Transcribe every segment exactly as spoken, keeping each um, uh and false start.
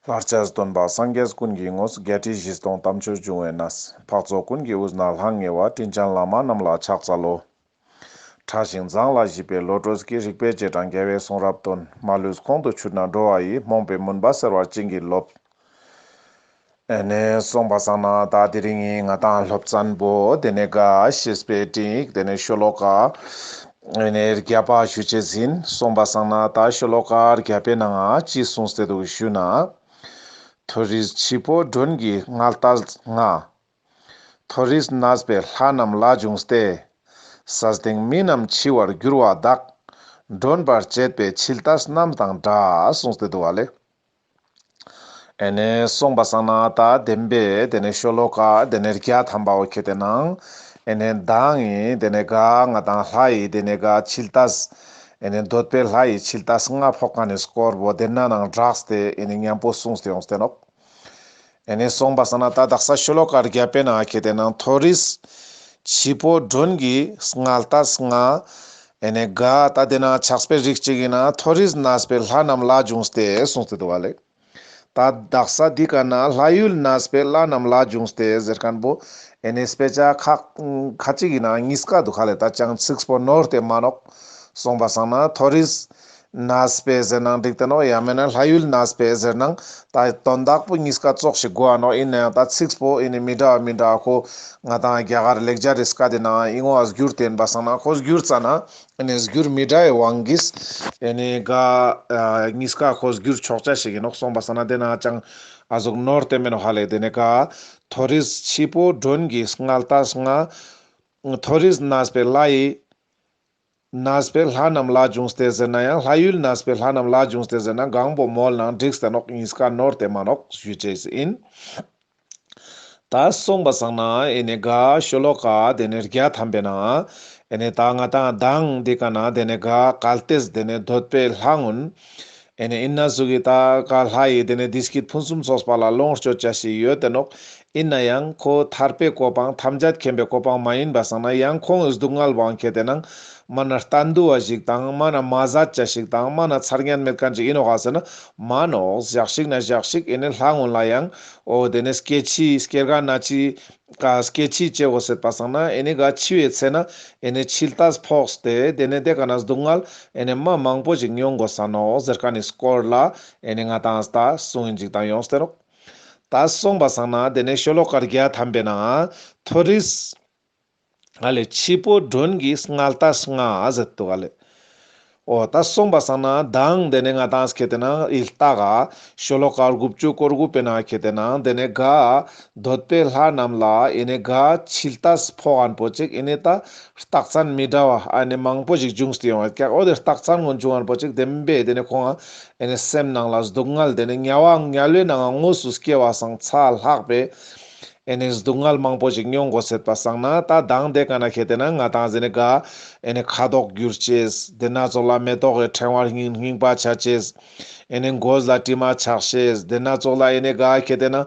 ལྷར་བཅས་སྟོན་པ་སངས་རྒྱས་ཀུན་གྱི་ངོས། བརྒྱད་ཁྲི་བཞི་སྟོང་དམ་ཆོས་འབྱུང་བའི་གནས། འཕགས་ཚོགས་ཀུན་གྱི་དབུས་ན་ལྷང་ངེ་བ། དྲིན་ཅན་བླ་མ་རྣམས་ལ་ཕྱག་འཚལ་ལོ། ཕྲ་ཞིང་མཛངས་ལ་བཞད་པའི་བློ་གྲོས་ཀྱིས། རིག་པའི་རྗེས་འབྲང་རྒྱལ་བའི་གསུང་རབ་སྟོན། མ་ལུས་ཁོང་དུ་ཆུད་ན་འགྲོ་བ་ཡི། རྨོངས་པའི་མུན་པ་སེལ་བར་བྱིན་གྱིས་རློབས། ཨེ་ནེ་སོང་པ་སང་ན་ད་དེ་རིང་ངི་ང་ཏང་སློབ་ཚན་པོ་དེ་ནེ་ག་བཤེས་པའི་སྤྲིངས་ཡིག་དེ་ནེ་ཤོ་ལོ་ཀ་ཨེ་ནེ་བརྒྱ་པ་ཞུ་ཅེས་ཨིན། སོང་པ་སང་ན་ད་ཤོ་ལོ་ཀ་བརྒྱ་པའི་ནང་ང་ཅི་གསུངས་ཏེ་འདུག་ཞུ་ན། མཐོ་རིས་འཆི་འཕོ་མགྲོན་གྱི་སྔ་ལྟས་ལྔ། མཐོ་རིས་གནས་པའི་ལྷ་རྣམས་ལ་བྱུང་སྟེ། ས་སྟེང་མི་རྣམས་འཆི་བར་འགྱུར་བ་དག། མགྲོན་པར་བྱེད་པའི་འཆི་ལྟས་རྣམས་དང་འདྲ། གསུངས་ཏེ་འདུག་པ་ལེ། ཨེ་ནེ་སོང་པ་སང་ན་ད་བདེན་པའི་དེ་ནེ་ཤོ་ལོ་ཀ་དེ་ནེ་བརྒྱ་ཐམ་པའོ་ཁེ་ཏེ་ནང་ཨེ་ནེ་མདང་ངི་དེ་ནེ་ག་ང་ཏང་ལྷ་ཡི་དེ་ནེ་ག་འཆི་ལྟས་ཨེ་ནེ་འདོད་པའི་ལྷ་ཡི་འཆི་ལྟས་ལྔ་ཕོག་མཁན་ནི་སྐོར་བོ་དེ་ན་ནང་སྦྲགས་ཏེ་ཨེ་ནེ་མཉམ་པོ་གསུངས་ཏེ་ཡོངས་ཏེ་ནོག། ཨེ་ནེ་སོང་པ་སང་ན་ད་དག་ས་ཤོ་ལོ་ཀ་བརྒྱ་པའི་ནང་ཁེ་ཏེ་ནང་མཐོ་རིས་འཆི་འཕོ་མགྲོན་གྱི་སྔ་ལྟས་ལྔ། ཨེ་ནེ་ག་ད་དེ་ན་ཕྱག་དཔེ་རིགས་གཅིག་ཨིན་ན་མཐོ་རིས་གནས་པའི་ལྷ་རྣམས་ལ་བྱུང་སྟེ་གསུངས་ཏེ་འདུག་པ་ལེ། ད་དག་ས་འདི་ཀ་ན་ལྷ་ཡུལ་གནས་པའི་ལྷ་རྣམས་ལ་བྱུང་སྟེ་ཟེར་མཁན་པོ་ཨེ་ནེ་དཔེ་ཆ་ཁ་ཁ་ཅིག་གི་ནང་གཉིས་ཀ་འདུག་ག་ལེ། ད་ཅང་ཚིགས་པོ་ནོར་ཏེ་མ་ནོག། སོང་པ་སང་ན་མཐོ་རིས་གནས་པའི་ཟེར་ནའང་འགྲིག་སྟེ་ནོག། ཡང་མེན་ན་ལྷ་ཡུལ་གནས་པའི་ཟེར་ནའང་ད་དོན་དག་པོ་གཉིས་ཀ་ཙོགས་ཤིག་གོ་འ་ནོག། ཨིན་ནའང་ད་ཚིགས་པོ་ཨེ་ནེ་མི་འདྲ་བ་མི་འདྲ་བ་ཁོ་ང་ཏང་རྒྱ་གར་ལེགས་སྦྱར་རི་སྐད་དེ་ནང་ཨིན་ངོ་ཨ་བསྒྱུར་ཏེ་ཨིན་པ་སང་ན་ཁོ་བསྒྱུར་ཙ་ན་ཨེ་ནེ་བསྒྱུར་མི་འདྲ་བའི་དབང་གིས་ཨེ་ནེ་ག་ཨ་གཉིས་ཀ་ཁོ་བསྒྱུར་ཆོག་ཆ་ཞིག་ཨིན་ནོག། སོང་པ་སང་ན་དེ་ན་ཅང་ཨ་ཟུག་ནོར་ཏེ་མེན་ནོག་ཧ་ལེ། དེ་ནེ་ག་མཐོ་རིས་འཆི་འཕོ་མགྲོན་གྱི་སྔ་ལྟས་ལྔ། མཐོ་རིས་གནས་པའི་ལྷ་ཡི་གནས་པའི་ལྷ་རྣམས་ལ་བྱུང་སྟེ་ཟེར་ན་ཡང་ལྷ་ཡུལ་གནས་པའི་ལྷ་རྣམས་ལ་བྱུང་སྟེ་ཟེར་ན་གང་པོ་མོལ་ནའང་འགྲིག་སྟེ་ནོག། གཉིས་ཀ་ནོར་ཏེ་མ་ནོག་ཞུ་ཅེས་ཨིན། ད་སོང་པ་སང་ན་ཨེ་ནེ་ག་ཤོ་ལོ་ཀ་དེ་ནེ་བརྒྱ་ཐམ་པའི་ནང་ཨེ་ནེ་ད་ང་ཏང་མདང་འདི་ཀ་ན་དེ་ནེ་ག་གལ་ཏེ་དེ་ནེ་འདོད་པའི་ལྷ་གུན་ཨེ་ནེ་ཨིན་ན་ཟུག་གི་ད་ག་ལྷ་ཡི་དེ་ནེ་བདེ་སྐྱིད་ཕུན་སུམ་ཚོགས་པ་ལ་ལོངས་སྤྱོད་ཅེས་ཤིག་ཡོད་དེ་ནོག། ཨིན་ནའང་ཁོ་ཐར་པའི་གོ་འཕང་ཐམས་ཅད་མཁྱེན་པའི་གོ་འཕང་མ་ཡིན་པ་སང་ན་ཡང་ཁོང་གི་སྡུག་བསྔལ་བོའང་ཁེ་ཏེ་ནང་མ་ན་གཏན་དུ་བ་ཞིག་དང་མ་ན་མ་ཟད་ཅེས་ཤིག་དང་མ་ན་ཚར་ཉན་མེད་མཁན་ཅིག་ཨིན་ནོག་ག་ཟེར་ན་མ་ནོག། ཞག་ཞིག་ན་ཞག་ཞིག་ཨེ་ནེ་ལྷ་གུན་ལ་ཡང་འོ་དེ་ནེ་སྐྱེ་འཆི་སྐྱེ་རྒ་ན་འཆི་ག་སྐྱེ་འཆི་ཅེས་འོ་ཟེར་པ་སང་ན་ཨེ་ནེ་ག་འཆི་བའི་ཚེ་ན་ཨེ་ནེ་འཆི་ལྟས་ཕོག་སྟེ་དེ་ནེ་དེ་ཀ་ན་སྡུག་བསྔལ་ཨེ་ནེ་མ་མང་པོ་ཞིག་མྱོང་དགོས་ས་ནོག་ཟེར་མཁན་ནི་སྐོར་ལ་ཨེ་ནེ་ང་ཏང་ད་གསུང་ཡིན་ཅིག་དང་ཡོངས་ཏེ་ནོག། ད་སོང་པ་སང་ན་དེ་ནེ་ཤོ་ལོ་ཀ་བརྒྱ་ཐམ་པའི་ནང་མཐོ་རིས་ཨ་ལེ་འཆི་འཕོ་མགྲོན་གྱི་སྔ་ལྟས་ལྔ་ཟེར་འདུག་ཨ་ལེ། འོ་ད་སོང་པ་སང་ན་མདང་དེ་ནེ་ང་ཏང་ཁེ་ཏེ་ནང་ཨི་ལྟ་ག་ཤོ་ལོ་ཀ་དགུ་བཅུ་གོ་དགུ་པའི་ནང་ཁེ་ཏེ་ནང་དེ་ནེ་ག་འདོད་པའི་ལྷ་རྣམས་ལ་ཨེ་ནེ་ག་འཆི་ལྟས་ཕོག་མཁན་པོ་ཅིག་ཨེ་ནེ་ད་རྟགས་མཚན་མི་འདྲ་བ་ཨེ་ནེ་མང་པོ་ཞིག་འབྱུང་སྟེ་ཡོང་བ་ཀྱག། འོ་དེ་རྟགས་མཚན་གུན་འབྱུང་མཁན་པོ་ཅིག་བདེན་པའི་དེ་ནེ་ཁོང་ཨེ་ནེ་སེམས་ནང་ལ་སྡུག་བསྔལ་དེ་ནེ་དམྱལ་བ་དམྱལ་བའི་ནང་དངོས་སུ་སྐྱེ་བ་སང་ཚ་ལྷག་པའི་ཨེ་ནེ་སྡུག་བསྔལ་མང་པོ་ཞིག་མྱོང་དགོས་ཟེར་པ་སང་ན་ད་མདང་དེ་ཀ་ན་ཁེ་ཏེ་ན་ང་ཏང་ཟེར་ནེ་ག་ཨེ་ནེ་ཁ་དོག་འགྱུར་ཅེས། དེ་ན་ཙོགས་ལ་མེ་ཏོག་གི་ཕྲེང་བ་རྙིང་རྙིང་པ་ཆ་ཅེས། ཨེ་ནེ་མགོ་ལ་དྲི་མ་ཆགས་ཤེས། དེ་ན་ཙོགས་ལ་ཨེ་ནེ་ག་ཁེ་ཏེ་ན་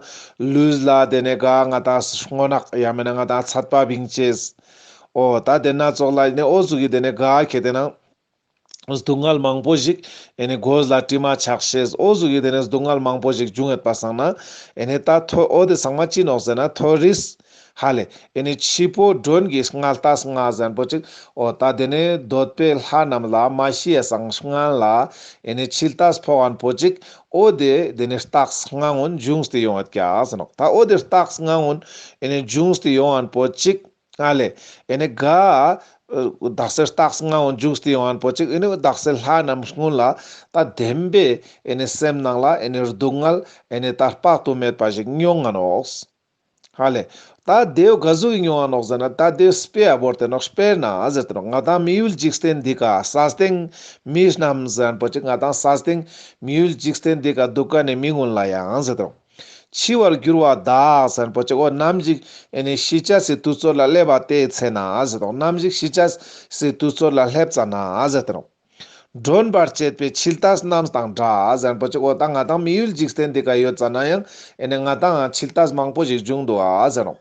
ལུས་ལ་དེ་ནེ་ག་ང་ཏང་སྔོ་ནག་ཡང་མེན་ན་ང་ཏང་ཚད་པ་བིང་ཅེས། འོ་ད་དེ་ན་ཙོགས་ལ་ཨེ་ནེ་འོ་ཟུག་གི་དེ་ནེ་ག་ཁེ་ཏེ་ན་སྡུག་བསྔལ་མང་པོ་ཞིག་ཨེ་ནེ་མགོ་ལ་དྲི་མ་ཆགས་ཤེས། འོ་ཟུག་གི་དེ་ནེ་སྡུག་བསྔལ་མང་པོ་ཞིག་འབྱུང་ཡོད་པ་སང་ན་ཨེ་ནེ་ད་མཐོ་འོ་དེ་ཚང་མ་ཅི་ནོག་ཟེར་ན་མཐོ་རིས་ཧ་ལེ་ཨེ་ནེ་འཆི་འཕོ་མགྲོན་གྱི་སྔ་ལྟས་ལྔ་ཟེར་མཁན་པོ་ཅིག། འོ་ད་དེ་ནེ་འདོད་པའི་ལྷ་རྣམས་ལ་མ་ཤི་ཡ་སང་སྔན་ལ་ཨེ་ནེ་འཆི་ལྟས་ཕོག་མཁན་པོ་ཅིག། འོ་དེ་དེ་ནེ་རྟགས་ལྔ་གུན་འབྱུང་སྟེ་ཡོང་ཡོད་ཀྱག་ཟེར་ནོག། ད་འོ་དེ་རྟགས་ལྔ་གུན་ཨེ་ནེ་འབྱུང་སྟེ་ཡོང་མཁན་པོ་ཅིག། ཨ་ལེ། ཨེ་ནེ་ག་དག་ས་རྟགས་ལྔ་གུན་འབྱུང་སྟེ་ཡོང་མཁན་པོ་ཅིག། ཨེ་ནེ་དག་ས་ལྷ་རྣམས་གུན་ལ་ད་བདེན་པའི་ཨེ་ནེ་སེམས་ནང་ལ་ཨེ་ནེ་སྡུག་བསྔལ་ཨེ་ནེ་ད་དཔག་ཏུ་མེད་པ་ཞིག་མྱོང་ང་ནོག། ཧ་ལེ། ད་དེའོ་ག་ཟུག་གི་མྱོང་ང་ནོག་ཟེར་ན་ད་དེའོ་དཔེ་ཨ་བོར་ཏེ་ནོག། དཔེར་ན་ཟེར་ཏེ་ནོག། ང་ཏང་མི་ཡུལ་འཇིག་རྟེན་འདི་ཀ་ས་སྟེང་མི་རྣམས་ཟེར་མཁན་པོ་ཅིག། ང་ཏང་ས་སྟེང་མི་ཡུལ་འཇིག་རྟེན་འདི་ཀ་འདུག་མཁན་ནི་མི་གུན་ལ་ཡང་ཟེར་ཏེ་ནོག། འཆི་བར་འགྱུར་བ་དག་ཟེར་མཁན་པོ་ཅིག། འོ་ནམ་ཞིག་ཨེ་ནེ་ཤི་ཅེས་སི་དུས་ཚོད་ལ་སླེབས་པ་དེའི་ཚེ་ན་ཟེར་ཏེ་ནོག། ནམ་ཞིག་ཤི་ཅེས་སི་དུས་ཚོད་ལ་སླེབས་ཙ་ན་ཟེར་ཏེ་ནོག། མགྲོན་པར་བྱེད་པའི་འཆི་ལྟས་རྣམས་དང་འདྲ་ཟེར་མཁན་པོ་ཅིག། འོ་ད་ང་ཏང་མི་ཡུལ་འཇིག་རྟེན་འདི་ཀ་ཡོད་ཙ་ན་ཡང་ཨེ་ནེ་ང་ཏང་འཆི་ལྟས་མང་པོ་ཞིག་འབྱུང་འདུག་ཨ་ཟེར་ནོག།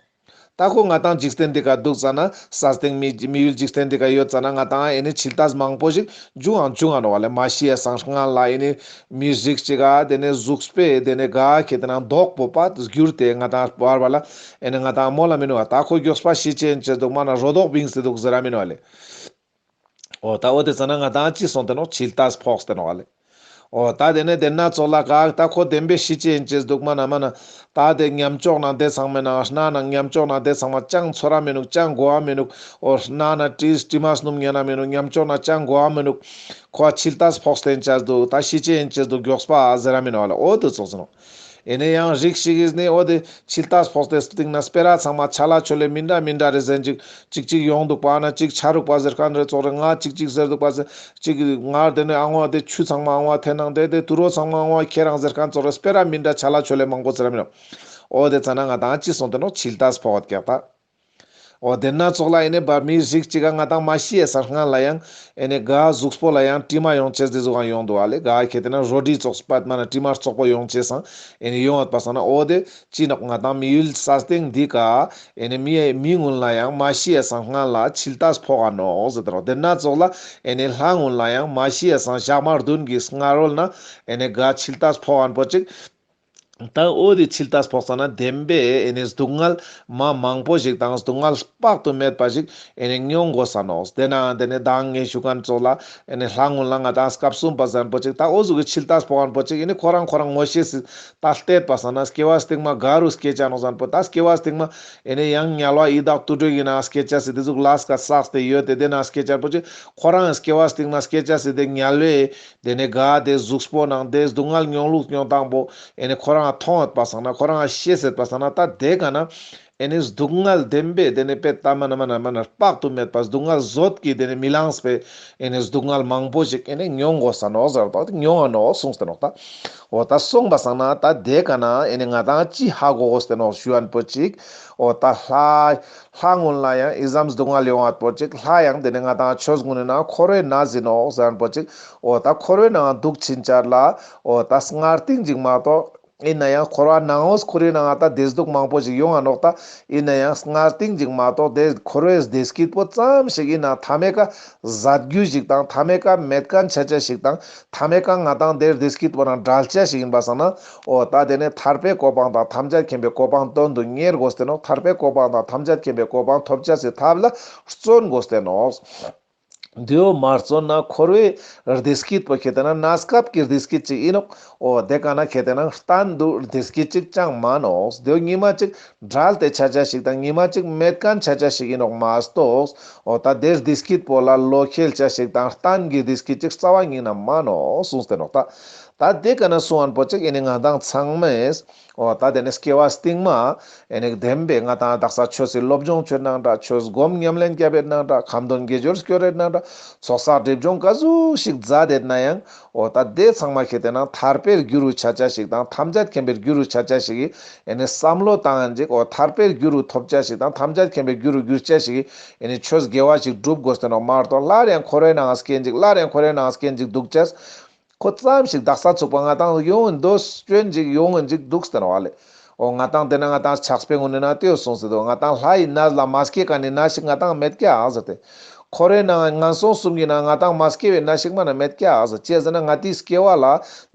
ད་ཁོ་ང་ཏང་འཇིག་རྟེན་འདི་ཀ་འདུག་ཙ་ན་ས་སྟེང་མི་མི་ཡུལ་འཇིག་རྟེན་འདི་ཀ་ཡོད་ཙ་ན་ང་ཏང་ཨེ་ནི་འཆི་ལྟས་མང་པོ་ཞིག་འབྱུང་ང་འབྱུང་ང་ནོག་ལེ། མ་ཤི་ཡ་སང་སྔན་ལ་ཨེ་ནི་མི་རིགས་ཅིག་ག་དེ་ནས་གཟུགས་པོའི་དེ་ནས་ག་ཁེ་ཏེ་ན་མདོག་པོ་པ་གྱུར་ཏེ་ང་ཏང་བར་བར་ལ་ཨེ་ནི་ང་ཏང་མོལ་ལ་མི་ནུག་པ། ད་ཁོ་མགྱོགས་པ་ཤི་ཅེས་ཨིན་ཅེས་འདུག་མ་ན་རོ་ཏོག་བིངས་ཏེ་འདུག་ཟེར་ར་མི་ནུག་པ་ལེ། འོ་ད་འོ་དེ་ཙ་ན་ང་ཏང་ཅི་སོང་སྟེ་ནོག་འཆི་ལྟས་ཕོག་སྟེ་ནོག་ལེ། འོ་ད་དེ་ནས་དེ་ན་ཙོགས་ལ་ག་ད་ཁོ་བདེན་པའི་ཤི་ཅེས་ཨིན་ཅེས་འདུག་མ་ན་མ་ན། ད་དེ་ཉམ་ཅོག་ནང་དེ་ཚང་མའི་ནང་སྣ་ནང་ཉམ་ཅོག་ནང་དེ་ཚང་མ་ཅང་ཚོར་ར་མི་ནུག་ཅང་གོ་བ་མི་ནུག་འོ་སྣ་ནང་དྲི་དྲི་མ་སྣུམ་ཉན་ན་མི་ནུག་ཉམ་ཅོག་ནང་ཅང་གོ་བ་མི་ནུག་ཁོ་འཆི་ལྟས་ཕོག་སྟེ་ཨིན་ཅེས་འདུག་ད་ཤི་ཅེས་ཨིན་ཅེས་འདུག་མགྱོགས་པ་ཟེར་ར་མི་ནུག་པ་ལེ། འོ་དེ་ཙོགས་སེ་ནོག་ཨེ་ནས་ཡང་རིགས་ཤིག་གིས་ནི་འོ་དེ་འཆི་ལྟས་ཕོག་སྟེ་སྟིང་ན་སྤེ་ར་ཚང་མ་ཆ་ལ་ཆོ་ལེ་མི་འདྲ་མི་འདྲ་རེ་ཟེར་ཅིག་ཅིག་ཅིག་ཡོང་འདུག་པ་ན་ཅིག་ཆ་རུག་པ་ཟེར་མཁན་རེ་ཙོགས་རེ་ང་ཅིག་ཅིག་ཟེར་འདུག་པ་ཟེར་ཅིག་ང་དེ་ནས་ཨང་བ་དེ་ཆུ་ཚང་མ་ཨང་བ་ཐེ་ནང་དེ་དེ་དུ་རོ་ཚང་མ་ཨང་བ་ཁྱེར་རང་ཟེར་མཁན་ཙོགས་རེ་སྤེ་ར་མི་འདྲ་ཆ་ལ་ཆོ་ལེ་མང་པོ་ཟེར་ར་མི་ནུག་འོ་དེ་ཙ་ན་ང་ཏང་ཅི་སོང་སྟེ་ནོག་འཆི་ལྟས་ཕོག་ཀྱག་ད། འོ་དེ་ན་ཙོགས་ལ་ཨེ་ནས་བ་མི་རིགས་ཅིག་ག་ང་ཏང་མ་ཤི་ཡ་སང་སྔན་ལ་ཡང་ཨེ་ནས་ག་གཟུགས་པོ་ལ་ཡང་དྲི་མ་ཡོང་ཅེས་དེ་ཟུག་ཡང་ཡོང་འདུག་པ་ལེ། ག་ཁེ་ཏེ་ན་རོ་དྲི་ཙོགས་པ་མ་ན་དྲི་མ་ཙོགས་པོ་ཡོང་ཅེས་སང་ཨེ་ནས་ཡོང་བ་པ་སང་ན་འོ་དེ་ཅི་ནོག་ང་ཏང་མི་ཡུལ་ས་སྟེང་འདི་ཀ་ཨེ་ནས་མི་མི་ངུན་ལ་ཡང་མ་ཤི་ཡ་སང་སྔན་ལ་འཆི་ལྟས་ཕོག་ག་ནོག་ཟེར་ཏེ་ནོག་དེ་ན་ཙོགས་ལ་ཨེ་ནས་ལྷ་ངུན་ལ་ཡང་མ་ཤི་ཡ་སང་ཞག་མ་བདུན་གྱི་སྔ་རོལ་ན་ཨེ་ནས་ག་འཆི་ལྟས་ཕོག་ག་པོ་ཅིག་ད་འོ་དེ་འཆི་ལྟས་ཕོག་ཙ་ན་བདེན་པའི་ཨེ་ནི་སྡུག་བསྔལ་མ་མང་པོ་ཞིག་དང་སྡུག་བསྔལ་དཔག་ཏུ་མེད་པ་ཞིག་ཨེ་ནི་མྱོང་དགོས་ས་ནོག་དེ་ན་དེ་ནི་མདང་ངས་ཞུ་མཁན་ཙོགས་ལ་ཨེ་ནི་ལྷ་ངུན་ལ་ང་ཏང་སྐབས་གསུམ་པ་ཟེར་མཁན་པོ་ཅིག་ད་འོ་ཟུག་གི་འཆི་ལྟས་ཕོག་མཁན་པོ་ཅིག་ཨེ་ནི་ཁོ་རང་ཁོ་རང་ངོ་ཤེས་སི་ད་བལྟས་པ་སང་ན་སྐྱེ་བ་སྟིང་མ་ག་རུ་སྐྱེ་ཆ་ནོག་ཟེར་མཁན་པོ་ད་སྐྱེ་བ་སྟིང་མ་ཨེ་ནི་ཡང་དམྱལ་བ་ཡི་དྭགས་དུད་འགྲོ་ཡིན་ན་སྐྱེ་ཆ་སི་དེ་ཟུག་ལས་ཀ་བསགས་ཏེ་ཡོད་དེ་དེ་ན་སྐྱེ་ཆ་པོ་ཅིག་ཁོ་རང་སྐྱེ་བ་སྟིང་མ་སྐྱེ་ཆ་སི་དེ་དམྱལ་བའི་དེ་ནས་ག་དེ་གཟུགས་པོ་ནང་དེ་སྡུག་བསྔལ་མྱོང་ལུགས་མྱོང་སྟངས་པོ་ཨེ་ནི་ཁོ་རང་མཐོང་ཡོད་པ་སང་ན་ཁོ་རང་ཤེས་ཡོད་པ་སང་ན་ད་དེ་ག་ན་ཨེ་ནི་སྡུག་བསྔལ་བདེན་པའི་དེ་ནས་དཔེ་ལྟ་མ་ན་མ་ན་མ་ན་དཔག་ཏུ་མེད་པ་སྡུག་བསྔལ་བཟོད་ཀྱི་དེ་ནས་མི་ལངས་པའི་ཨེ་ནི་སྡུག་བསྔལ་མང་པོ་ཞིག་ཨེ་ནི་མྱོང་དགོས་ས་ནོག་ཟེར་ཏོ་མྱོང་ང་ནོག་གསུངས་ཏེ་ནོག་ད། འོ་ད་སོང་པ་སང་ན་ད་དེ་ག་ན་ཨེ་ནི་ང་ཏང་ཅི་ཧ་གོ་དགོས་ཏེ་ནོག་ཞུ་མཁན་པོ་ཅིག་འོ་ད་ལྷ་ལྷ་ངུན་ལ་ཡང་ཨི་ཙམ་སྡུག་བསྔལ་ཡོང་བ་པོ་ཅིག་ལྷ་ཡང་དེ་ནས་ང་ཏང་ཆོས་ངུན་ནི་ན་འཁོར་བའི་ནང་ཟིན་ནོག་ཟེར་མཁན་པོ་ཅིག་འོ་ད་འཁོར་བའི་ནང་འདུག་ཕྱིན་ཆད་ལ་འོ་ད་སྔར་སྟིང་ཅིག་མ་གཏོགས་ཨིན་ན་ཡང་འཁོར་བ་ནང་འོ་འཁོར་བའི་ནང་ང་ད་བདེ་སྡུག་མང་པོ་ཞིག་ཡོང་ང་ནོག་ད། ཨིན་ན་ཡང་སྔར་སྟིང་ཅིག་མ་གཏོགས་དེ་འཁོར་བའི་བདེ་སྐྱིད་པོ་ཙམ་ཞིག་ཨིན་ན་མཐའ་མའི་ཀ་ཟད་རྒྱུ་ཞིག་དང་མཐའ་མའི་ཀ་མེད་མཁན་ཆ་ཆ་ཞིག་དང་མཐའ་མའི་ཀ་ང་ཏང་དེ་བདེ་སྐྱིད་པོ་ནང་བྲལ་ཆ་ཞིག་ཨིན་པ་སང་ན་འོ་ད་དེ་ནས་ཐར་པའི་གོ་འཕང་དང་ཐམས་ཅད་མཁྱེན་པའི་གོ་འཕང་དོན་དུ་གཉེར་དགོས་ཏེ་ནོག་ཐར་པའི་གོ་འཕང་དང་ཐམས་ཅད་མཁྱེན་པའི་གོ་འཕང་ཐོབ་ཆ་སི་ཐབས་ལ་བརྩོན་དགོས་ཏེ་ནོག་དེ་བོ་མ་བརྩོན་ན་འཁོར་བའི་བདེ་སྐྱིད་པོ་ཁེ་ཏེ་ན་གནས་སྐབས་ཀྱི་བདེ་སྐྱིད་ཅིག་ཨིན་ནོག་འོ་དེ་ག་ན་ཁེ་ཏེ་ན་གཏན་དུ་བདེ་སྐྱིད་ཅིག་ཅང་མ་ནོག་དེ་བོ་ཉི་མ་ཅིག་བྲལ་ཏེ་ཆ་ཆ་ཞིག་དང་ཉི་མ་ཅིག་མེད་མཁན་ཆ་ཆ་ཞིག་ཨིན་ནོག་མ་གཏོགས་འོ་ད་དེ་བདེ་སྐྱིད་པོ་ལ་བློ་ཁེལ་ཆ་ཞིག་དང་གཏན་གྱི་བདེ་སྐྱིད་ཅིག་རྩ་བ་ཉིད་ན་མ་ནོག་གསུངས་ཏེ་ནོག་ད་ད་དེ་ག་ན་གསུང་མཁན་པོ་ཅིག་ཨེ་ནི་ང་ཏང་ཚང་མས་འོ་ད་དེ་ནས་སྐྱེ་བ་སྟིང་མ་ཨེ་ནི་བདེན་པའི་ང་ཏང་དག་ས་ཆོས་སི་སློབ་སྦྱོང་ཆོས་ནང་འདྲ་ཆོས་སྒོམ་ཉམས་ལེན་རྒྱབ་པའི་ནང་འདྲ་ཁ་འདོན་དགེ་སྦྱོར་སྐྱོར་རེད་ནང་འདྲ་ཚོགས་བསགས་སྒྲིབ་སྦྱོང་ག་ཟུག་ཞིག་མཛད་དེ་ན་ཡང་འོ་ད་དེ་ཚང་མ་ཁེ་ཏེ་ན་ཐར་པའི་རྒྱུ་རུ་ཆ་ཆ་ཞིག་དང་ཐམས་ཅད་མཁྱེན་པའི་རྒྱུ་རུ་ཆ་ཆ་ཞིག་གི་ཨེ་ནི་བསམ་བློ་བཏང་ཡང་ཅིག་འོ་ཐར་པའི་རྒྱུ་རུ་ཐོབ་ཆ་ཞིག་དང་ཐམས་ཅད་མཁྱེན་པའི་རྒྱུ་རུ་འགྱུར་ཆ་ཞིག་གི་ཨེ་ནི་ཆོས་དགེ་བ་ཞིག་སྒྲུབ་དགོས་ཏེ་ནོག་མ་གཏོགས་སླར་ཡང་འཁོར་བའི་ནང་སྐྱེ་ཡང་ཅིག་སླར་ཡང་འཁོར་བའི་ནང་སྐྱེ་ཡང་ཅིག་འདུག་ཆ་ཁོ་ཙམ་ཞིག་དག་ས་ཚུགས་པ་ང་ཏང་ཡོང་འདོད་སྐྱོན་ཅིག་ཡོང་ངིན་ཅིག་འདུག་ཟེར་བ་ལེ། འོ་ང་ཏང་དེ་ན་ང་ཏང་ཕྱག་དཔེ་ངོ་ནས་ན་ལྟོས་སོང་ཟེར་དོ། ང་ཏང་ལྷ་ཡི་གནས་ལ་མ་སྐྱེས་མཁན་ནི་གནས་ཤིག་ང་ཏང་མེད་ཀྱག་ཟེར་ཏེ། འཁོར་བའི་ནང་ངན་སོང་གསུམ་གྱི་ནང་ང་ཏང་མ་སྐྱེས་པའི་གནས་ཤིག་མ་ན་མེད་ཀྱག་ཟེར། ཅི་ཟེར་ན་ང་ཏིའི་སྐྱེ་བ་ལ་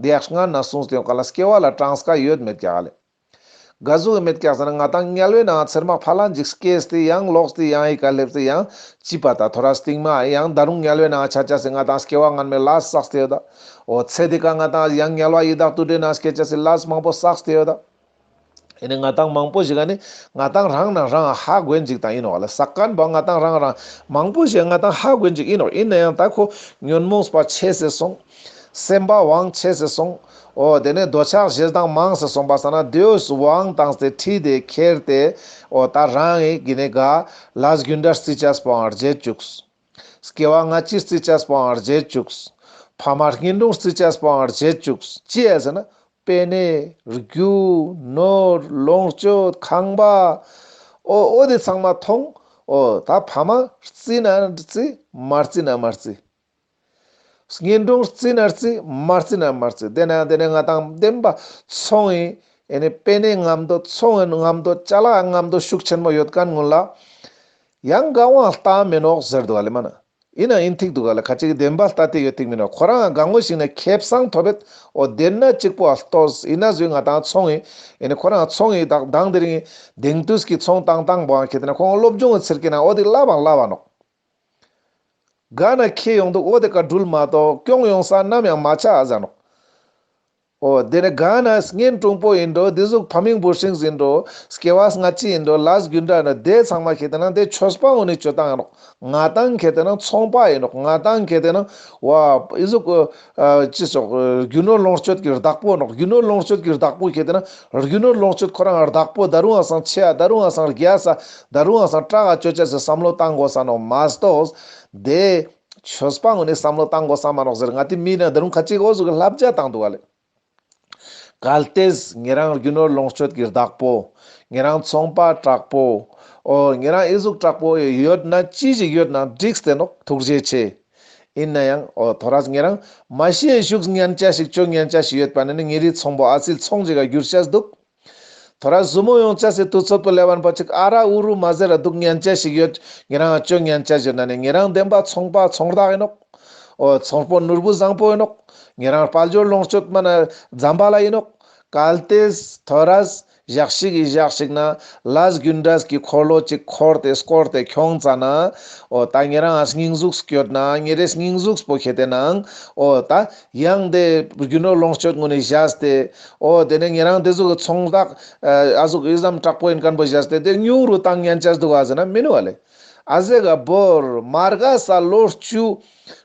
དེ་ཡག་སྔན་ན་གསུངས་ཏེ་ཡོང་ག་ལ་སྐྱེ་བ་ལ་གྲངས་ཀ་ཡོད་མེད་ཀྱག་ལེ། ག་ཟུག་གི་མེད་ཀྱག་ཟེར་ན་ང་ཏང་དམྱལ་བའི་ནང་ཚེར་མ་ཕ་ལ་ཅིག་སྐྱེས་ཏེ་ཡང་ལོག་སྟེ་ཡང་ཡི་ག་སླེབས་ཏེ་ཡང་ཅི་པ་ད་ཐོ་ར་སྟིང་མ་ཡང་ད་རུང་དམྱལ་བའི་ནང་ཆ་ཆ་སི་ང་ཏང་སྐྱེ་བ་སྔན་མའི་ལས་བསགས་ཏེ་ཡོད་ད། འོ་ཚེ་འདི་ཀ་ང་ཏང་ཡང་དམྱལ་བ་ཡི་དྭགས་དུད་འགྲོའི་ནང་སྐྱེ་ཆ་སི་ལས་མང་པོ་བསགས་ཏེ་ཡོད་ད། ཨེ་ནི་ང་ཏང་མང་པོ་ཞིག་ག་ནི་ང་ཏང་རང་ན་རང་ཧ་གོ་ཡིན་ཅིག་ད་ཨིན་ནོག་ལེ། ཟེར་མཁན་པོ་ང་ཏང་རང་རང་མང་པོ་ཞིག་ང་ཏང་ཧ་གོ་ཡིན་ཅིག་ཨིན་ནོག་ཨིན་ན་ཡང་ད་ཁོ་ཉོན་མོངས་པ་ཆེ་སེ་སོང་། སེམས་པ་དབང་ཆེ་སེ་སོང་། འོ་དེ་ནས་འདོད་ཆགས་ཞེ་སྡང་མང་སེ་སོང་པ་སང་ན་དེའོ་དབང་བཏང་སྟེ་ཁྲིད་དེ་ཁྱེར་ཏེ་འོ་ད་རང་ངི་གི་ནི་ག་ལས་རྒྱུ་འབྲས་རྩི་ཆས་པོའང་བརྗེད་བཅུག་སྐྱེ་བ་སྔ་ཕྱི་རྩི་ཆས་པོའང་བརྗེད་བཅུག་ཕ་མ་གཉེན་དྲུང་རྩི་ཆས་པོའང་བརྗེད་བཅུག་ཅི་ཡ་ཟེར་ན་པེ་ནེ་རྒྱུ་ནོར་ལོངས་སྤྱོད་ཁང་པ་འོ་འོ་དེ་ཚང་མ་ཐོང་། འོ་ད་ཕ་མ་རྩི་ན་རྩི་མ་རྩི་ན་མ་རྩི། གཉེན་དྲུང་རྩི་ན་རྩི་མ་རྩི་ན་མ་རྩི། དེ་ན་དེ་ནས་ང་ཏང་བདེན་པ་ཚོང་ཡིན། ཨེ་ནི་པེ་ནེ་རྔམ་དོ་ཚོང་ངི་རྔམ་དོ་ཅ་ལག་རྔམ་དོ་ཤུགས་ཆེན་མོ་ཡོད་ཁན་ངུན་ལ་ཡང་ག་བོའང་ལྟ་མི་ནོག་ཟེར་དུག་ག་ལེ་མ་ན། ཨིན་ན་ཨིན་ཐིག་དུག་ག་ལེ། ཁ་ཅིག་གི་བདེན་པ་ལྟ་སྟེ་ཡོད་ཐིག་མི་ནོག། ཁོ་རང་ག་ངོ་ཞིག་ན་ཁེ་བཟང་ཐོབ་པེད། འོ་དེ་ན་གཅིག་པོ་ལྟོས། ཨིན་ན་ཟུག་ང་ཏང་ཚོང་ངི་ཨེ་ནི་ཁོ་རང་ཚོང་ངི་དང་དང་དེ་རིང་དེང་དུས་ཀྱི་ཚོང་བཏང་སྟངས་པོའང་ཁེ་ཏེ་ན་ཁོང་སློབ་སྦྱོང་ངི་ཚིར་ཀེ་ན་འོ་དེ་ལབ་བང་ལབ་བ་ནོག། ག་ན་ཁེ་ཡོང་དུག། འོ་དེ་ཀ་འགྲུལ་མ་གཏོགས་གྱོང་ཡོང་ས་ནམ་ཡང་མ་ཆ་ཨ་ཟ་ནོག། འོ་དེ་ནས་ག་ན་གཉེན་དྲུང་པོ་ཨིན་འགྲོ། དེ་ཟུག་ཕ་མིང་བུ་སྲིང་ཨིན་འགྲོ། སྐྱེ་བ་སྔ་ཕྱི་ཨིན་འགྲོ། ལས་རྒྱུ་འབྲས་ཨིན་འགྲོ། དེ་ཚང་མ་ཁེ་ཏེ་ན་དེ་ཆོས་པ་ངོ་ནས་ཆོས་བཏང་ཡིན་ནོག། ང་ཏང་ཁེ་ཏེ་ན་ཚོང་པ་ཨིན་ནོག། ང་ཏང་ཁེ་ཏེ་ན་བ་ཨི་ཟུག་ཨ་ཅི་ཟུག་རྒྱུ་ནོར་ལོངས་སྤྱོད་ཀྱི་བདག་པོ་ནོག། རྒྱུ་ནོར་ལོངས་སྤྱོད་ཀྱི་བདག་པོ་ཁེ་ཏེ་ན་རྒྱུ་ནོར་ལོངས་སྤྱོད་ཁོ་རང་བདག་པོ་ད་རུང་ཨ་སང་ཆེ་ཡ་ད་རུང་ཨ་སང་རྒྱས་ས་ད་རུང་ཨ་སང་དྲག་ག་ཅོ་ཅེས་སི་བསམ་བློ་བཏང་དགོས་ས་ནོག་མ་གཏོགས། དེ་ཆོས་པ་ངོ་ནས་བསམ་བློ་བཏང་དགོས་ས་མ་ནོག་ཟེར། ང་ཏི་མི་ན་ད་རུང་ཁ་ཅིག་འོ་ཟུག་གི་བསླབ་བྱ་བཏང་དུག་ག་ལེ། གལ་ཏེ་ཉེ་རང་རྒྱུ་ནོར་ལོངས་སྤྱོད་ཀྱི་བདག་པོ། ཉེ་རང་ཚོང་པ་དྲག་པོ། འོ་ཉེ་རང་ཨི་ཟུག་དྲག་པོ་ཡོད་ན་ཅི་ཞིག་ཡོད་ན་འགྲིགས་ཏེ་ནོག། ཐུགས་རྗེ་ཆེ། ཨིན་ན་ཡང་འོ་ཐོ་རས་ཉེ་རང་མ་ཤི་ཡའི་ཤུགས་ཉན་ཆ་ཞིག་ཅོ་ཉན་ཆ་ཞིག་ཡོད་པ་ན་ནི་ཉེ་རི་ཚོང་པོ་ཨ་སིལ་ཚོང་ཞིག་ག་འགྱུར་ཆ་ཞིག་དུག། ཐོ་རས་ཟུ་མོ་ཡོང་ཆ་སི་དུས་ཚོད་པོ་ལེབ་བན་པོ་ཅིག་ཨ་ར་ཨུ་རུ་མ་ཟེར་ར་དུག་ཉན་ཆ་ཞིག་ཡོད། ཉེ་རང་ཅོ་ཉན་ཆ་ཞིག་ན་ནི་ཉེ་རང་བདེན་པ་ཚོང་པ་ཚོང་བདག་ཨིན་ནོག། འོ་ཚོང་པོ་ནོར་བུ་བཟང་པོ་ཨིན་ནོག། ཉེ་རང་དཔལ་འབྱོར་ལོངས་སྤྱོད་མ་ན་ཛམ་བྷ་ལ་ཨིན་ནོག། གལ་ཏེ་ཐོ་རས་ཞག་ཞིག་གི་ཞག་ཞིག་ན་ལས་རྒྱུ་འབྲས་ཀྱི་འཁོར་ལོ་ཅིག་འཁོར་ཏེ་སྐོར་ཏེ་ཁྱོང་ཙ་ན། འོ་ད་ཉེ་རང་ང་སྙིང་ཟུགས་སྐྱོད་ན་ཉེ་རེ་སྙིང་ཟུགས་པོ་ཁེ་ཏེ་ནང་འོ་ད་ཡང་དེ་རྒྱུ་ནོར་ལོངས་སྤྱོད་ངོ་ནས་བཞག་སྟེ། འོ་དེ་ནས་ཉེ་རང་དེ་ཟུག་གི་ཚོང་བདག་ཨ་ཟུག་ཨི་ཙམ་དྲག་པོ་ཨིན་ཁན་པོ་བཞག་སྟེ་དེ་ཉུང་རུ་བཏང་ཉན་ཆ་ཞིག་དུག་ག་ཟེར་ན་མི་ནུག་ག་ལེ། ཨ་ཟེ་ག་བོར་མ་རྒས་ས་ལོ་བཅུ་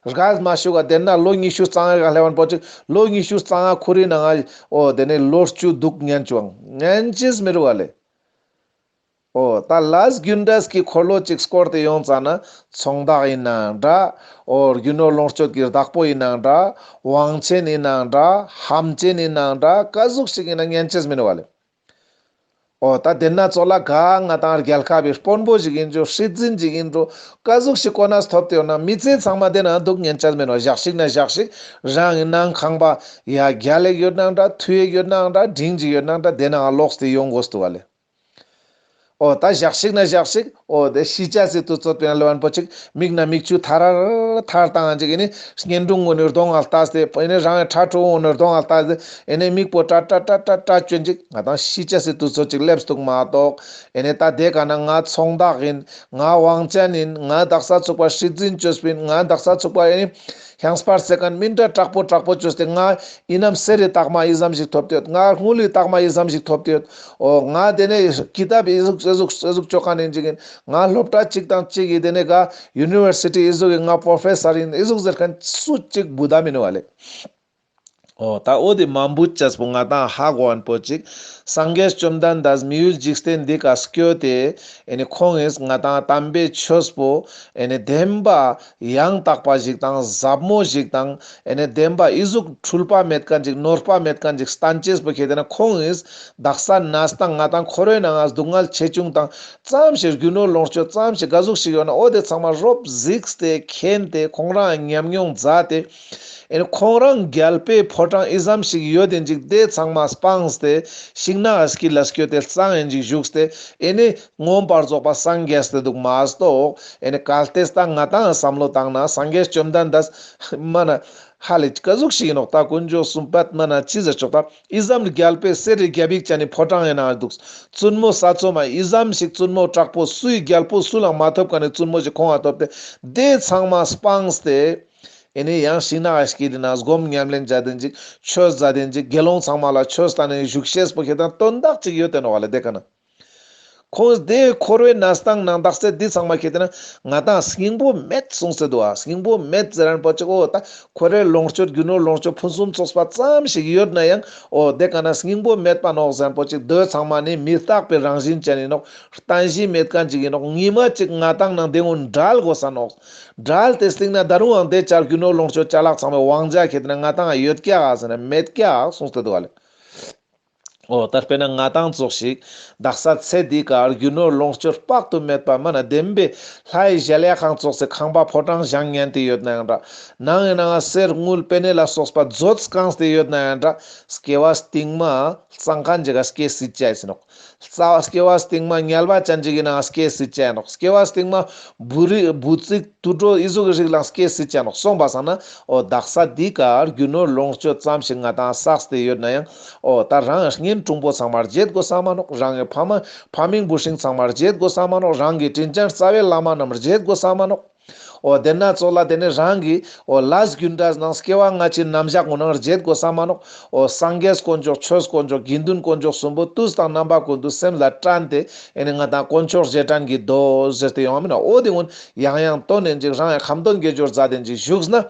རྒས་མ་ཤུག་ག་དེ་ན་ལོ་ཉི་ཤུ་རྩ་ལྔ་ག་ལེབ་བན་པོ་ཅིག་ལོ་ཉི་ཤུ་རྩ་ལྔ་ཁོ་རི་ནང་ང་འོ་དེ་ནས་ལོ་བཅུ་དུག་ཉན་ཅུང་ཉན་ཅེས་མི་རུག་ག་ལེ། འོ་ད་ལས་རྒྱུ་འབྲས་ཀྱི་འཁོར་ལོ་ཅིག་སྐོར་ཏེ་ཡོང་ཙ་ན་ཚོང་བདག་ཨིན་ནའང་འདྲ། འོ་རྒྱུ་ནོར་ལོངས་སྤྱོད་ཀྱི་བདག་པོ་ཨིན་ནའང་འདྲ། དབང་ཆེན་ཨིན་ནའང་འདྲ། ཧམ་ཅན་ཨིན་ནའང་འདྲ། ཀ་ཟུག་ཞིག་ཨིན་ན་ཉན་ཅེས་མི་ནུག་ག་ལེ། འོ་ད་དེ་ན་ཙོགས་ལ་ག་ང་ཏང་རྒྱལ་ཁབ་བི་དཔོན་པོ་ཞིག་ཨིན་ཅོ་སྲིད་འཛིན་ཞིག་ཨིན་ཅོ་ཀ་ཟུག་ཞིག་གོ་གནས་ཐོབ་སྟེ་ཡོད་ན་མི་ཚེ་ཚང་མ་དེ་ན་དུག་ཉན་ཅེས་མི་ནུག། ཞག་ཞིག་ན་ཞག་ཞིག་རང་ངི་ནང་ཁང་པ་ཡ་རྒྱལ་ལེགས་ཡོད་ནའང་འདྲ། མཐུ་ཡེག་ཡོད་ནའང་འདྲ། འབྲིང་ཞིག་ཡོད་ནའང་འདྲ། དེ་ནང་ལོགས་ཏེ་ཡོང་དགོས་དུག་ག་ལེ། འོ་ད་ཞག་ཞིག་ན་ཞག་ཞིག་འོ་དེ་ཤི་ཅེས་སི་དུས་ཚོད་པེ་ན་ལེབ་བན་པོ་ཅིག་མིག་ན་མིག་ཆུ་ཐར་ཐར་བཏང་ཅིག་ཨེ་ནི་གཉེན་དྲུང་ངོ་ནི་གདོང་ང་ལྟས་ཏེ་ཨེ་ནི་རང་ངི་ཕྲུ་གུ་ངོ་ནི་གདོང་ང་ལྟས་ཏེ་ཨེ་ནི་མིག་པོ་ཏྲ་ཏྲ་ཏྲ་ཏྲ་ཅོན་ཅིག་ང་ཏང་ཤི་ཅེས་སི་དུས་ཚོད་ཅིག་ལེབས་དུག་མ་གཏོགས། ཨེ་ནི་ད་དེ་ག་ན་ང་ཚོང་བདག་ཨིན། ང་དབང་ཅན་ཨིན། ང་དག་ས་ཚུག་པ་སྲིད་འཛིན་ཅོས་པིན། ང་དག་ས་ཚུག་པ་ཨེ་ནི་ཧང་སྤར་ཟེར་ཁན་མི་འདྲ་དྲག་པོ་དྲག་པོ་ཅོས་ཏེ་ང་ཨིན་ནམ་གསེར་རི་རྟགས་མ་ཨི་ཙམ་ཞིག་ཐོབ་སྟེ་ཡོད། ང་དངུལ་ལི་རྟགས་མ་ཨི་ཙམ་ཞིག་ཐོབ་སྟེ་ཡོད། འོ་ང་དེ་ནས་ཀི་ཏབ་ཨི་ཟུག་ཨི་ཟུག་ཨི་ཟུག་ཅོ་ཁན་ཨིན་ཅིག་ཨིན། ང་སློབ་གྲྭ་ཅིག་དང་ཅིག་གི་དེ་ནས་ག་ཡུ་ནི་ཝར་སི་ཊི་ཨི་ཟུག་གི་ང་པྲོ་ཕེ་སར་ཨིན་ཨི་ཟུག་ཟེར་ཁན་སུ་ཅིག་བུ་ད་མི་ནུག་ག་ལེ། འོ་ད་འོ་དེ་མ་བུད་ཅེས་པོ་ང་ཏང་ཧ་གོ་བན་པོ་ཅིག་སངས་རྒྱས་བཅོམ་ལྡན་འདས་མི་ཡུལ་འཇིག་རྟེན་འདི་ཀ་སྐྱོད་དེ་ཨེ་ནི་ཁོང་ངིས་ང་ཏང་དམ་པའི་ཆོས་པོ་ཨེ་ནི་བདེན་པ་ཡང་དག་པ་ཞིག་དང་ཟབ་མོ་ཞིག་དང་ཨེ་ནི་བདེན་པ་ཨི་ཟུག་འཁྲུལ་པ་མེད་ཁན་ཅིག་ནོར་པ་མེད་ཁན་ཅིག་སྟན་ཅེས་པོ་ཁེ་ཏེ་ན་ཁོང་ངིས་དག་ས་ན་སྟངས་ང་ཏང་འཁོར་བའི་ནང་ང་སྡུག་བསྔལ་ཆེ་ཆུང་དང་ཙམ་ཞིག་རྒྱུ་ནོར་ལོངས་སྤྱོད་ཙམ་ཞིག་ག་ཟུག་ཞིག་ཡོད་ན་འོ་དེ་ཚང་མ་རོབ་གཟིགས་ཏེ་མཁྱེན་ཏེ་ཁོང་རང་ཉམས་མྱོང་མཛད་དེ་ཨེ་ནི་ཁོང་རང་རྒྱལ་པོའི་ཕོ་བྲང་ཨི་ཙམ་ཞིག་ཡོད་དེ་ཅིག་དེ་ཚང་མ་སྤངས་ཏེ་ཤིང་ནགས་དཀྱིལ་ལ་སྐྱོད་དེ་གཙང་ཨེ་ཅིག་བཞུགས་ཏེ་ཨེ་ནི་མངོན་པར་རྫོགས་པ་སངས་རྒྱས་ཏེ་དུག་མ་གཏོགས། ཨེ་ནི་གལ་ཏེ་ད་ང་ཏང་བསམ་བློ་བཏང་ན་སངས་རྒྱས་བཅོམ་ལྡན་འདས་མ་ན་ཧ་ལས་ཀ་ཟུག་ཞིག་ཨིན་ནོག། ད་དཀོན་མཆོག་གསུམ་པད་མ་ན་ཅི་ཟེར་ཆོག་ད་ཨི་ཙམ་རྒྱལ་པོའི་གསེར་རི་རྒྱལ་བིག་ཅན་ནི་ཕོ་བྲང་ཨེ་ན་དུག། བཙུན་མོ་ས་འཚོ་མ་ཨི་ཙམ་ཞིག་བཙུན་མོ་དྲག་པོ་སུའི་རྒྱལ་པོ་སུ་ལའང་མ་ཐོབ་ཁན་ནི་བཙུན་མོ་ཞིག་ཁོང་ང་ཐོབ་སྟེ་དེ་ཚང་མ་སྤངས་ཏེ། ཨེ་ནི་ཡང་ཤིང་ནགས་དཀྱིལ་ན་སྒོམ་ཉམས་ལེན་མཛད་དེ་ཅིག་ཆོས་མཛད་དེ་ཅིག་དགེ་སློང་ཚང་མ་ལ་ཆོས་བསྟན་ནས་བཞུགས་ཤེས་པོ་ཁེ་ཏེ་ན་དོན་དག་ཅིག་ཡོད་དེ་ནོག་ག་ལེ། དེ་ཀ་ན་ཁོང་དེ་འཁོར་བའི་གནས་སྟངས་ནང་དག་ས་འདི་ཚང་མ་ཁེ་ཏེ་ན་ང་ཏང་སྙིང་པོ་མེད་གསུངས་ཏེ་དུག་ཨ། སྙིང་པོ་མེད་ཟེར་རན་པོ་ཅིག་འོ་ད་འཁོར་བའི་ལོངས་སྤྱོད་རྒྱུ་ནོར་ལོངས་སྤྱོད་ཕུན་སུམ་ཚོགས་པ་ཙམ་ཞིག་ཡོད་ན་ཡང་འོ་དེ་ཀ་ན་སྙིང་པོ་མེད་པ་ནོག་ཟེར་རན་པོ་ཅིག་དེ་ཚང་མ་ནི་མི་རྟག་པའི་རང་བཞིན་ཅན་ཨིན་ནོག། རྟེན་གཞི་མེད་ཁན་ཅིག་ཨིན་ནོག། ཉི་མ་ཅིག་ང་ཏང་ནང་དེ་ངོ་བྲལ་དགོས་ས་ནོག། བྲལ་ཏེ་སྟིང་ན་ད་རུང་ཡང་དེ་ཅར་རྒྱུ་ནོར་ལོངས་སྤྱོད་ཅ་ལག་ཚང་མའི་དབང་ཆ་ཁེ་ཏེ་ན་ང་ཏང་ཡོད་ཀྱག་ཟེར་ན་མེད་ཀྱག་གསུངས་ཏེ་དུག་ག་ལེ། འོ་ད་དཔེར་ན་ང་ཏང་ཙོགས་ཤིག་དག་ས་ཚེ་འདི་ཀ་རྒྱུ་ནོར་ལོངས་སྤྱོད་དཔག་ཏུ་མེད་པ་མ་ན་བདེན་པའི་ལྷའི་གཞལ་ཡས་ཁང་ཙོགས་སི་ཁང་པ་ཕོ་བྲང་བཞེངས་ཉན་ཏེ་ཡོད་ན་ཡང་འདྲ། ནང་ཡིན་ནའང་གསེར་དངུལ་པེ་ནེ་ལ་སོགས་པ་མཛོད་བཀང་སྟེ་ཡོད་ན་ཡང་འདྲ། སྐྱེ་བ་སྟིང་མ་གཙང་ཁང་ཅིག་ག་སྐྱེ་སྲིད་ཅེས་ཡིན་ནོག། རྩ་བ་སྐྱེ་བ་སྟིང་མ་ངལ་བ་ཅན་ཅིག་ཡིན་ནའང་སྐྱེ་སྲིད་ཅེས་ཡིན་ནོག། སྐྱེ་བ་སྟིང་མ་བུ་རི་བུ་ཙིག་དུད་འགྲོ་ཨི་ཟུག་གི་རིགས་ལའང་སྐྱེ་སྲིད་ཅེས་ཡིན་ནོག། སོང་པ་སང་ན་འོ་དག་ས་འདི་ཀ་རྒྱུ་ནོར་ལོངས་སྤྱོད་ཙམ་ཞིག་ང་ཏང་བསགས་ཏེ་ཡོད་ན་ཡང་འོ་ད་རང་གཉེན་དྲུང་པོ་ཚང་མ་བརྗེད་དགོས་ས་མ་ནོག། རང་གི་ཕ་མ་ཕ་མིང་བུ་སྲིང་ཚང་མ་བརྗེད་དགོས་ས་མ་ནོག། རང་གི་དྲིན་ཅན་རྩ་བའི་བླ་མ་རྣམས་བརྗེད་དགོས་ས་མ་ནོག། འོ་དེ་ན་ཙོགས་ལ་དེ་ནས་རང་གི་འོ་ལས་རྒྱུ་འབྲས་ནང་སྐྱེ་བ་སྔ་ཕྱི་རྣམ་གཞག་ངོ་ནང་བརྗེད་དགོས་ས་མ་ནོག། འོ་སངས་རྒྱས་དཀོན་མཆོག་ཆོས་དཀོན་མཆོག་དགེ་འདུན་དཀོན་མཆོག་གསུམ་པོ་དུས་དང་རྣམ་པ་ཀུན་ཏུ་སེམས་ལ་དྲན་ཏེ་ཨེ་ནི་ང་ཏང་དཀོན་མཆོག་རྗེས་དྲན་གྱི་མདོ་ཟེར་ཏེ་ཡོང་བ་མིན་ན། འོ་དེ་ཀུན་ཡང་ཡང་བཏོན་ནས་ཅིག་རང་ཡང་ཁ་འདོན་དགེ་སྦྱོར་མཛད་དེ་ཅིག་བཞུགས་ན།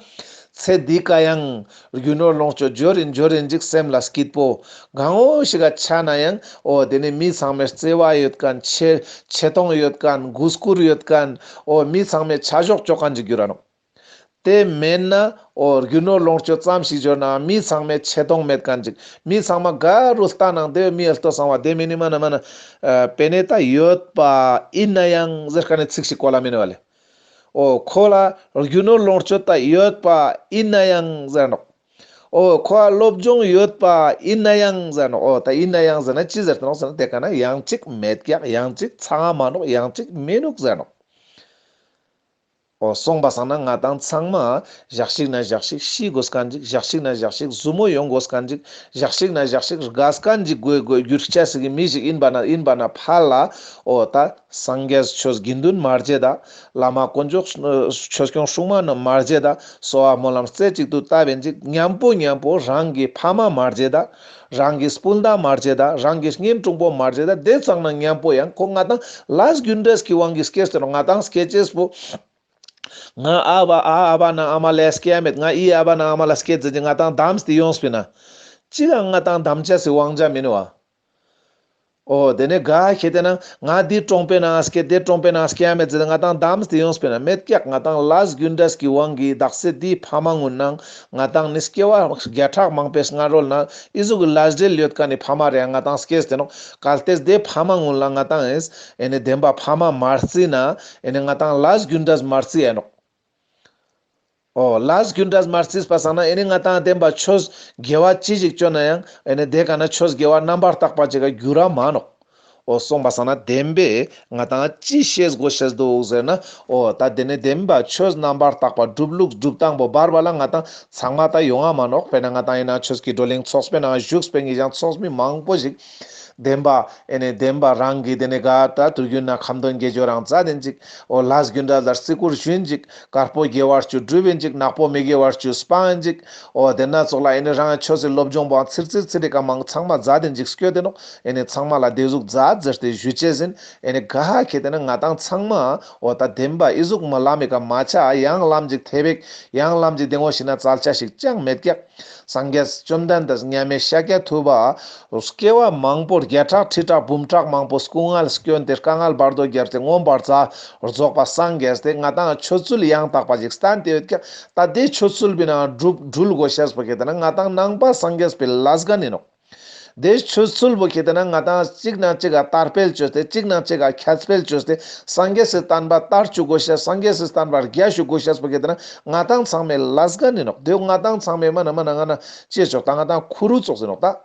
ཚེ་འདི་ཀ་ཡང་རྒྱུ་ནོར་ལོངས་སྤྱོད་འབྱོར་རིན་འབྱོར་རིན་ཅིག་སེམས་ལ་སྐྱིད་པོ་གང་འོ་ཞིག་ག་ཆ་ན་ཡང་འོ་དེ་ནི་མི་ཚང་མའི་བརྩེ་བ་ཡོད་མཁན། ཆེ་ཆེ་མཐོང་ཡོད་མཁན། གུས་བཀུར་ཡོད་མཁན། འོ་མི་ཚང་མའི་ཆ་འཇོག་ཅོ་མཁན་ཅིག་འགྱུར་ར་ནོག། དེ་མེད་ན་འོ་རྒྱུ་ནོར་ལོངས་སྤྱོད་ཙམ་ཞིག་འབྱོར་ན་མི་ཚང་མའི་ཆེ་མཐོང་མེད་མཁན་ཅིག། མི་ཚང་མ་ག་རུ་ལྟ་ནའང་དེ་མི་ལྟོ་སང་བ་དེ་མི་ནི་མ་ན་མ་ན་ཨ་པེ་ནེ་ད་ཡོད་པ་ཡིན་ན་ཡང་ཟེར་མཁན་ནི་ཚིག་ཞིག་གོ་ལ་མེ་ནི་བ་ལེ། འོ་ཁོ་ལ་རྒྱུ་ནོར་ལོངས་སྤྱོད་ད་ཡོད་པ་ཡིན་ན་ཡང་ཟེར་ནོག། འོ་ཁོ་ལ་སློབ་སྦྱོང་ཡོད་པ་ཡིན་ན་ཡང་ཟེར་ནོག། འོ་ད་ཡིན་ན་ཡང་ཟེར་ན་ཅི་ཟེར་ཏེ་ནོག་ཟེར་ན་དེ་ཀ་ན་ཡང་ཅིག་མེད་ཀྱག། ཡང་ཅིག་ཚང་མ་མ་ནོག། ཡང་ཅིག་མི་ནུག་ཟེར་ནོག། འོ་སོང་པ་སང་ན་ང་ཏང་ཚང་མ་ཞག་ཞིག་ན་ཞག་ཞིག་ཤི་དགོས་མཁན་ཅིག། ཞག་ཞིག་ན་ཞག་ཞིག་ཟུར་མོ་ཡོང་དགོས་མཁན་ཅིག། ཞག་ཞིག་ན་ཞག་ཞིག་རྒས་མཁན་ཅིག་དགོས་དགོས་འགྱུར་ཆ་ཞིག་གི་མི་ཞིག་ཡིན་པ་ན་ཡིན་པ་ན་ཕར་ལ་འོ་ད་སངས་རྒྱས་ཆོས་དགེ་འདུན་མ་བརྗེད་ད། བླ་མ་དཀོན་མཆོག་ཆོས་སྐྱོང་སྲུང་མ་རྣམས་མ་བརྗེད་ད། གསོལ་བ་སྨོན་ལམ་རྩེ་གཅིག་ཏུ་བཏབ་པའི་ཅིག་མཉམ་པོ་མཉམ་པོ་རང་གི་ཕ་མ་མ་བརྗེད་ད། རང་གི་སྤུན་ཟླ་མ་བརྗེད་ད། རང་གི་གཉེན་དྲུང་པོ་མ་བརྗེད་ད། དེ་ཚང་ན་མཉམ་པོ་ཡང་ཁོ་ང་ཏང་ལས་རྒྱུ་འབྲས་ཀྱི་དབང་གིས་སྐྱེས་ཏེ་ནོག། ང་ཏང་སྐྱེ་ཅེས་པོ་ང་ཨ་བ་ཨ་ཨ་བ་ན་ཨ་མ་ལས་སྐྱེ་ཡ་མེད། ང་ཨི་ཨ་བ་ན་ཨ་མ་ལ་སྐྱེ་ཟེར་ཅིག་ང་ཏང་བདམས་ཏེ་ཡོངས་པིན་ན། ཅི་ག་ང་ཏང་བདམས་ཅེས་སི་དབང་ཆ་མེན་ནི་བ། འོ་དེ་ནས་ག་ཁེ་ཏེ་ན་ང་འདི་གྲོང་པའི་ནང་སྐྱེ་དེ་གྲོང་པའི་ནང་སྐྱེ་ཡ་མེད་ཟེར་ཏེ་ང་ཏང་བདམས་ཏེ་ཡོངས་པིན་ན་མེད་ཀྱག། ང་ཏང་ལས་རྒྱུ་འབྲས་ཀྱི་དབང་གིས་དག་ས་དེའི་ཕ་མ་གུན་ནང་ང་ཏང་ནི་སྐྱེ་བ་བརྒྱ་ཕྲག་མང་པོའི་སྔ་རོལ་ན་ཨི་ཟུག་གི་ལས་འབྲེལ་ཡོད་མཁན་ནི་ཕ་མ་རེ་ང་ཏང་སྐྱེས་ཏེ་ནོག། གལ་ཏེ་དེ་ཕ་མ་གུན་ལ་ང་ཏང་ཨེ་ནི་བདེན་པ་ཕ་མ་མ་རྩིས་ན་ཨེ་ནི་ང་ཏང་ལས་རྒྱུ་འབྲས་མ་རྩིས་ཡ་ནོག། འོ་ལས་རྒྱུ་འབྲས་མ་རྩིས་པ་སང་ན་ཨེ་ནི་ང་ཏང་བདེན་པ་ཆོས་དགེ་བ་ཅི་ཞིག་བཅོ་ན་ཡང་ཨེ་ནི་དེ་ཀ་ན་ཆོས་དགེ་བ་རྣམ་པར་དག་པ་ཅིག་ག་འགྱུར་ར་མ་ནོག། འོ་སོང་པ་སང་ན་བདེན་པས་ང་ཏང་ཅི་ཤེས་དགོས་ཤེས་འདུག་ཟེར་ན། འོ་ད་དེ་ནི་བདེན་པ་ཆོས་རྣམ་པར་དག་པ་སྒྲུབ་ལུགས་སྒྲུབ་སྟངས་པོ་བར་བར་ལ་ང་ཏང་ཚང་མ་ད་ཡོང་ང་མ་ནོག། དཔེར་ན་ང་ཏང་ཡིན་ན་ཆོས་ཀྱི་བགྲོ་གླེང་ཚོགས་པའི་ནང་བཞུགས་པའི་ཉེ་ཞང་ཚོགས་མི་མང་པོ་ཞིག་བདེན་པ་ཨེ་ནི་བདེན་པ་རང་གི་དེ་ནི་ག་ད་དུས་རྒྱུན་ན་ཁ་འདོན་དགེ་སྦྱོར་རང་རྩ་དེན་ཅིག། འོ་ལས་རྒྱུ་འབྲས་ལ་བརྩི་བཀུར་ཞུན་ཅིག། དཀར་པོ་དགེ་བ་བཅུ་སྒྲུབ་ཡིན་ཅིག། ནག་པོ་མི་དགེ་བ་བཅུ་སྤང་ཡིན་ཅིག། འོ་དེ་ན་ཙོགས་ལ་ཨེ་ནི་རང་ཆོས་སི་སློབ་སྦྱོང་པོའང་ཚིར་ཚིར་ཚིར་རི་ཀ་མང་ཚང་མ་མཛད་དེན་ཅིག་སྐྱོད་དེ་ནོག། ཨེ་ནི་ཚང་མ་ལ་དེ་ཟུག་མཛད་ཟེར་ཏེ་ཞུ་ཅེས་ཡིན། ཨེ་ནི་ག་ཧ་ཁེ་ཏེ་ན་ང་ཏང་ཚང་མ་འོ་ད་བདེན་པ་ཨི་ཟུག་མ་ལམ་མི་ཀ་མ་ཆ་ཡང་ལམ་ཅིག་ཐེ་བེག་ཡང་ལམ་ཅིག་དེ་ངོ་ཤེས་ན་ཙལ་ཆ་ཞིག་ཅང་མེད་ཀྱག། སངས་རྒྱས་བཅོམ་ལྡན་འདས་མཉམ་མེད་ཤཱཀྱ་ཐུབ་པ་སྐྱེ་བ་མང་པོ་བརྒྱ་ཕྲག་ཁྲི་ཕྲག་འབུམ་ཕྲག་མང་པོ་སྐུ་ངལ་བསྐྱོན་ཏེ་དཀའ་ངལ་བར་དོ་བརྒྱབ་སྟེ་མངོན་པར་རྫོགས་པ་སངས་རྒྱས་ཏེ་ང་ཏང་ཆོས་ཚུལ་ཡང་དག་པ་ཞིག་བསྟན་ཏེ་ཡོད་ཀྱག། ད་དེ་ཆོས་ཚུལ་བི་ན་སྒྲུབ་འགྲུལ་དགོས་ཤེས་པོ་ཁེ་ཏེ་ན་ང་ཏང་ནང་པ་སངས་རྒྱས་པའི་ལས་འགན་ཡིན་ནོག། དེ་ཆོས་ཚུལ་བོ་ཁེ་ཏེ་ན་ང་ཏང་གཅིག་ནང་གཅིག་ག་དར་སྤེལ་བཅོས་ཏེ་གཅིག་ནང་གཅིག་ག་ཁྱབ་སྤེལ་བཅོས་ཏེ་སངས་རྒྱས་སི་བསྟན་པ་དར་བཅུག་དགོས་ཤེས། སངས་རྒྱས་སི་བསྟན་པ་རྒྱས་བཅུག་དགོས་ཤེས་པོ་ཁེ་ཏེ་ན་ང་ཏང་ཚང་མའི་ལས་འགན་ཡིན་ནོག། དེ་ང་ཏང་ཚང་མའི་མ་ན་མ་ན་ང་ན་ཅེས་ཆོག་ད་ང་ཏང་ཁུ་རུ་ཙོགས་ཡིན་ནོག་ད།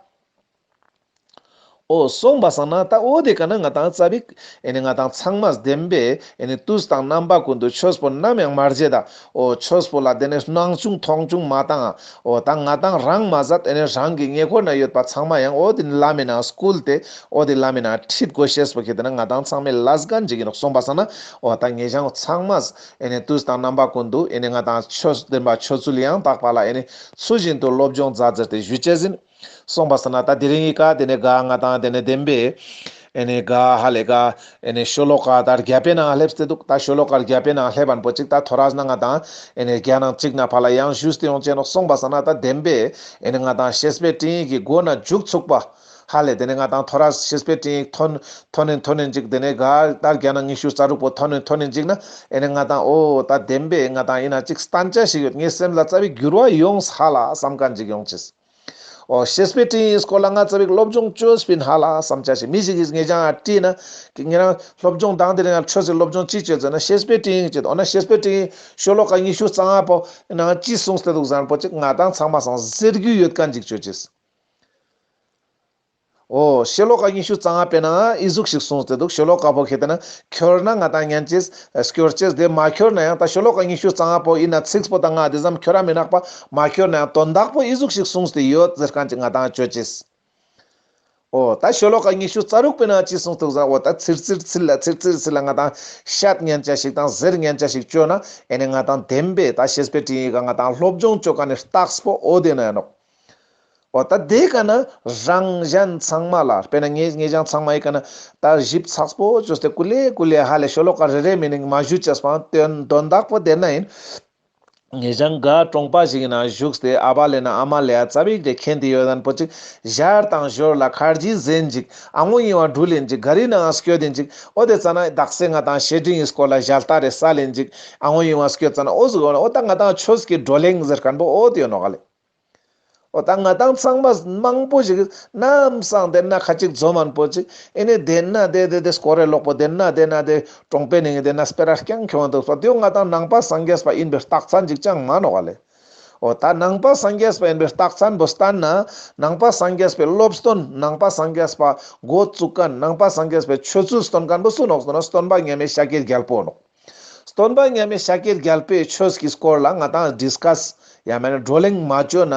འོ་སོང་པ་སང་ན་ད་འོ་དེ་ཀ་ན་ང་ཏང་རྩ་བིག་ཨེ་ནི་ང་ཏང་ཚང་མ་བདེན་པས་ཨེ་ནི་དུས་དང་རྣམ་པ་ཀུན་ཏུ་ཆོས་པོ་ནམ་ཡང་མ་བརྗེད་ད། འོ་ཆོས་པོ་ལ་དེ་ནས་སྣང་ཆུང་མཐོང་ཆུང་མ་བཏང་། འོ་ད་ང་ཏང་རང་མ་ཟད་ཨེ་ནི་རང་གི་ཉེ་འཁོར་ན་ཡོད་པ་ཚང་མ་ཡང་འོ་དེ་ལམ་མི་ནང་སྐུལ་ཏེ་འོ་དེ་ལམ་མི་ནང་ཁྲིད་དགོས་ཤེས་པོ་ཁེ་ཏེ་ན་ང་ཏང་ཚང་མའི་ལས་འགན་ཅིག་ཡིན་ནོག། སོང་པ་སང་ན་འོ་ད་ཉེ་ཞང་ཚང་མ་ཨེ་ནི་དུས་དང་རྣམ་པ་ཀུན་ཏུ་ཨེ་ནི་ང་ཏང་ཆོས་བདེན་པ་ཆོས་ཚུལ་ཡང་དག་པ་ལ་ཨེ་ནི་ཚུལ་བཞིན་དུ་སློབ་སྦྱོང་མཛད་མཛད་དེ་ཞུ་ཅེས་ཡིན། སོང་པ་སང་ན་ད་དེ་རིང་གི་ཀ་དེ་ནས་ག་ང་ཏང་དེ་ནས་བདེན་པས་ཨེ་ནས་ག་ཧ་ལས་ག་ཨེ་ནས་ཤོ་ལོ་ཀ་ད་བརྒྱ་པའི་ནང་སླེབས་ཏེ་འདུག། ད་ཤོ་ལོ་ཀ་བརྒྱ་པའི་ནང་སླེབས་པ་པོ་ཅིག་ད་ཐོ་རས་ན་ང་ཏང་ཨེ་ནས་བརྒྱ་ནང་གཅིག་ན་ཕ་ལ་ཡང་ཞུས་ཏེ་ཡོང་ཅེས་ནོག། སོང་པ་སང་ན་ད་བདེན་པས་ཨེ་ནས་ང་ཏང་བཤེས་པའི་སྤྲིངས་ཡིག་གི་མགོ་ན་མཇུག་ཚུགས་པ་ཧ་ལས་དེ་ནས་ང་ཏང་ཐོ་རས་བཤེས་པའི་སྤྲིངས་ཡིག་ཐོན་ཐོན་ནིན་ཐོན་ནིན་ཅིག་དེ་ནས་ག་ད་བརྒྱ་ནང་ཉི་ཤུ་རྩ་དྲུག་པོ་ཐོན་ནིན་ཐོན་ནིན་ཅིག་ན་ཨེ་ནས་ང་ཏང་འོ་ད་བདེན་པས་ང་ཏང་ཡིན་ན་ཅིག་བསྟན་ཆ་ཞིག་ཡོད། ངའི་སེམས་ལ་རྩ་བའི་འགྱུར་བ་ཡོང་ས་ལ་བསམ་མཁན་ཅིག་ཡོང་ཅེས། འོ་བཤེས་པའི་སྤྲིང་ཡིག་སྐོར་ལ་ང་ཚ་བིག་སློབ་སྦྱོང་ཅོས་པིན་ཧ་ལ་བསམ་ཆ་ཞིག་མི་ཞིག་གིས་ངེ་ཅང་ཨ་དྲིས་ན་ངེ་རང་སློབ་སྦྱོང་དང་དེ་རིང་ང་ཆོས་སི་སློབ་སྦྱོང་ཅི་ཅོས་ཟེར་ན་བཤེས་པའི་སྤྲིང་ཡིག་ཅེས། འོ་ན་བཤེས་པའི་སྤྲིང་ཡིག་ཤོ་ལོ་ཀ་ཉི་ཤུ་རྩ་ལྔ་པོ་ནང་ཅི་གསུངས་ཏེ་འདུག་ཟེར་ན་པོ་ཅིག་ང་དང་ཚང་མ་སང་ཟེར་རྒྱུ་ཡོད་མཁན་ཅིག་ཅོ་ཅེས། འོ་ཤོ་ལོ་ཀ་ཉི་ཤུ་རྩ་ལྔ་པའི་ནང་ཨི་ཟུག་ཞིག་གསུངས་ཏེ་འདུག་ཤོ་ལོ་ཀ་པོ་ཁེ་ཏེ་ན་ཁྱོར་ན་ང་དང་ཉན་ཅེས་སྐྱོར་ཅེས་དེ་མ་ཁྱོར་ན་ཡང་ད་ཤོ་ལོ་ཀ་ཉི་ཤུ་རྩ་ལྔ་པོ་ཨིན་ན་ཚིགས་པོ་དང་ང་དེ་ཙམ་ཁྱོར་ར་མི་ནག་པ་མ་ཁྱོར་ན་ཡང་དོན་དག་པོ་ཨི་ཟུག་ཞིག་གསུངས་ཏེ་ཡོད་ཟེར་མཁན་ཅིག་ང་དང་ཅོ་ཅེས། འོ་ད་ཤོ་ལོ་ཀ་ཉི་ཤུ་རྩ་དྲུག་པའི་ནང་ཅི་གསུངས་འདུག་ཟེར་ན་འོ་ད་ཚིར་ཚིར་ཚིར་ལ་ཚིར་ཚིར་ཚིར་ལ་ང་དང་བཤད་ཉན་ཅེས་ཞིག་དང་ཟེར་ཉན་ཅེས་ཞིག་ཅོ་ན་ཨེ་ནི་ང་དང་བདེན་པའི་ད་བཤེས་པའི་སྤྲིང་ཡིག་ག་ང་དང་སློབ་སྦྱོང་ཅོ་མཁན་ནི་རྟགས་པོ་འོ་དེ་ན་ཡིན་ནོག་འོ་ད་དེ་ཀ་ན་རང་གཞན་ཚང་མ་ལ་དཔེར་ན་ངེ་ངེ་ཅང་ཚང་མ་ཡི་ཀ་ན་ད་ཞིབ་ཚགས་པོ་ཅོས་ཏེ་ཀུ་ལེ་ཀུ་ལེ་ཧ་ལེ་ཤོ་ལོ་ཀ་རེ་རེ་མི་ནིང་མ་ཞུ་ཅེས་པའང་དོན་དོན་དག་པོ་དེ་ན་ཡིན། ངེ་ཅང་ག་གྲོང་པ་ཞིག་ཡིན་ན་བཞུགས་ཏེ་ཨ་བ་ལེ་ན་ཨ་མ་ལེ་ཡ་ཙ་བིག་དེ་མཁྱེན་ཏེ་ཡོད་ན་པོ་ཅིག་ཞར་དང་ཞོར་ལ་ཁར་ཇི་ཟེན་ཅིག་ཨ་ངོ་ཡིན་བ་འགྲུལ་ཡིན་ཅིག་ག་རི་ནང་སྐྱོད་ཡིན་ཅིག་འོ་དེ་ཙ་ན་དག་ས་ང་དང་བཤེས་སྤྲིང་གི་སྐོར་ལ་ཞལ་ཏ་རེ་སལ་ཡིན་ཅིག་ཨ་ངོ་ཡིན་བ་སྐྱོད་ཙ་ན་འོ་ཟུག་འོ་ད་ང་དང་ཆོས་ཀྱི་བགྲོ་གླེང་ཟེར་མཁན་པོ་འོ་དེ་ཡོད་ནོག་ལེ། འོ་ད་ང་དང་ཚང་མ་མང་པོ་ཞིག་ནམ་སང་དེ་ན་ཁ་ཅིག་འཛོམས་མན་པོ་ཅིག་ཨེ་ནི་དེ་ན་དེ་དེ་དེ་སྐོར་རེ་ལོག་པོ་དེ་ན་དེ་ན་དེ་གྲོང་པའི་ནང་དེ་ན་སྤེ་ར་རྐྱང་ཁྱོང་འདུག་པ་དེ་ང་དང་ནང་པ་སངས་རྒྱས་པ་ཡིན་པའི་རྟགས་མཚན་ཅིག་ཅང་མ་ནོག་ལེ། འོ་ད་ནང་པ་སངས་རྒྱས་པ་ཡིན་པའི་རྟགས་མཚན་པོ་བསྟན་ན་ནང་པ་སངས་རྒྱས་པའི་སློབ་སྟོན་ནང་པ་སངས་རྒྱས་པ་འགོ་བཙུགས་མཁན་ནང་པ་སངས་རྒྱས་པའི་ཆོས་ཚུལ་སྟོན་མཁན་པོ་སུ་ནོག་ཟེར་ན་སྟོན་པ་མཉམ་མེད་ཤཱཀྱའི་རྒྱལ་པོ་ནོག་སྟོན་པ་མཉམ་མེད་ཤཱཀྱའི་རྒྱལ་པོའི་ཆོས་ཀྱི་སྐོར་ལ་ང་དང་ཌིས་ཀས་ཡང་མེད་ན་བགྲོ་གླེང་མ་བཅོ་ན།